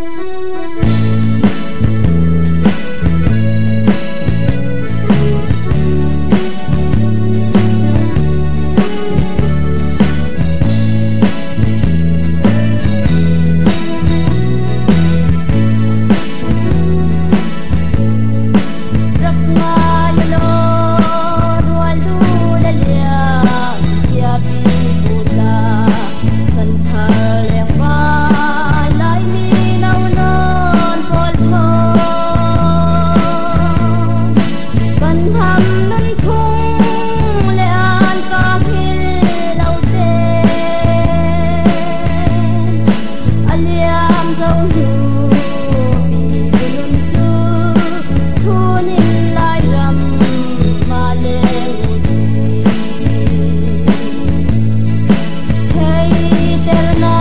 Rak ngai law rual lu le lian cia pipu tla chanthar lengvai Laimi no nawn pawl thawng kan hnam nunphung le an ka hngilh lo te a liam ko hnu pipu nun cu thun in Lairam ma leng usih. Theiternak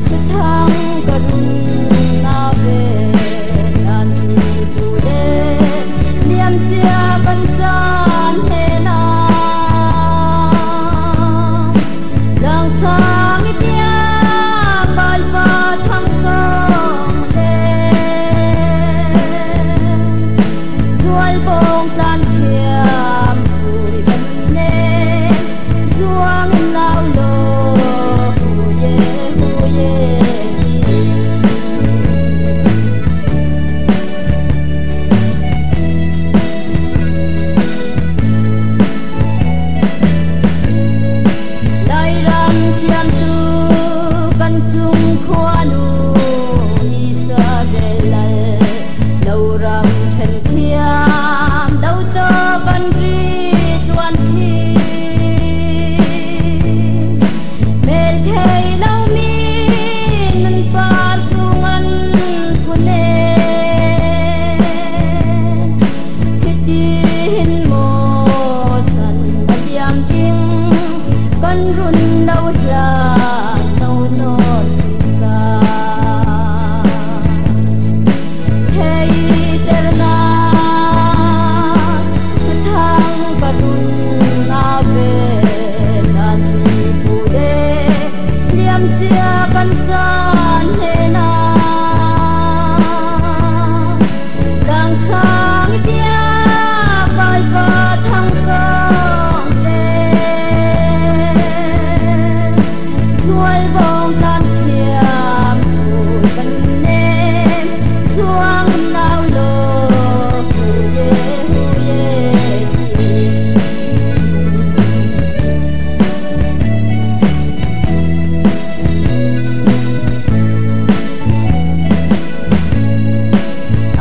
thuthang ka run na ve hlan pipu le liamcia kan caan he na. Tlangsang i bia vaiva thangkawng le zualbawng tlan thiam pui kan nem zuang in lau law hu ye hu ye ti. Lairam siamtu kan cung khuanu Israel lal loram ṭhen thiam doto kan ri tuan thi. Mel thei lomi nun par tu ngan phune hiti hin maw san a liam ding kan run lo hlan no nawn sa. Theiternak thuthang ka run na ve hlan pipu le liamcia kan caan he na. Tlangsang i bia vaiva thangkawng le zualbawng tlan thiam pui kan nem zuang in nau law hu ye hu ye ti.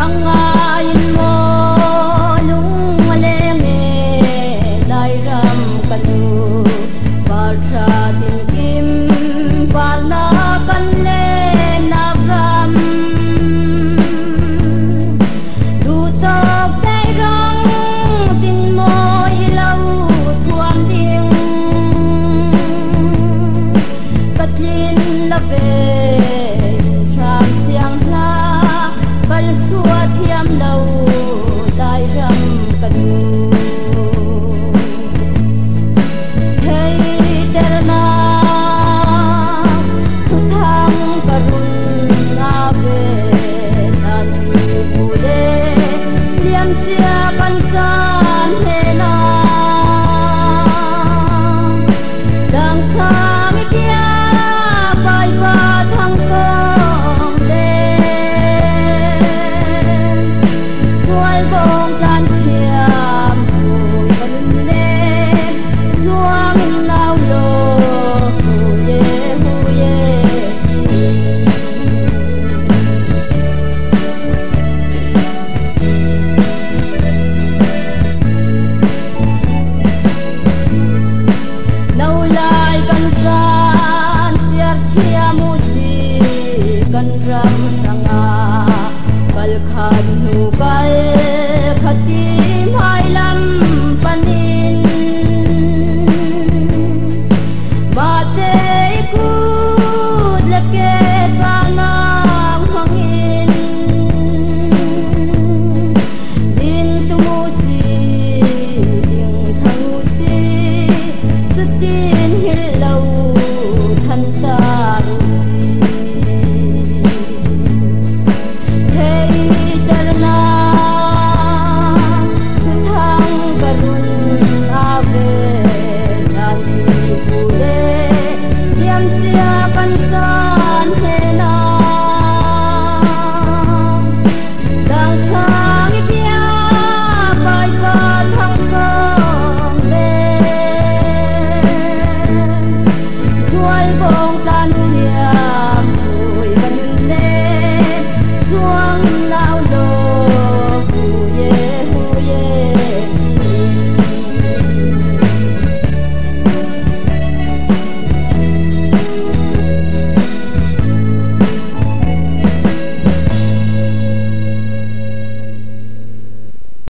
Ang ngain maw lung a leng e Lairam ka nu par ṭha tinkim par na kan lennak ram. Duhtawk deirang tin mawi lo thuam ding ka tlin la ve.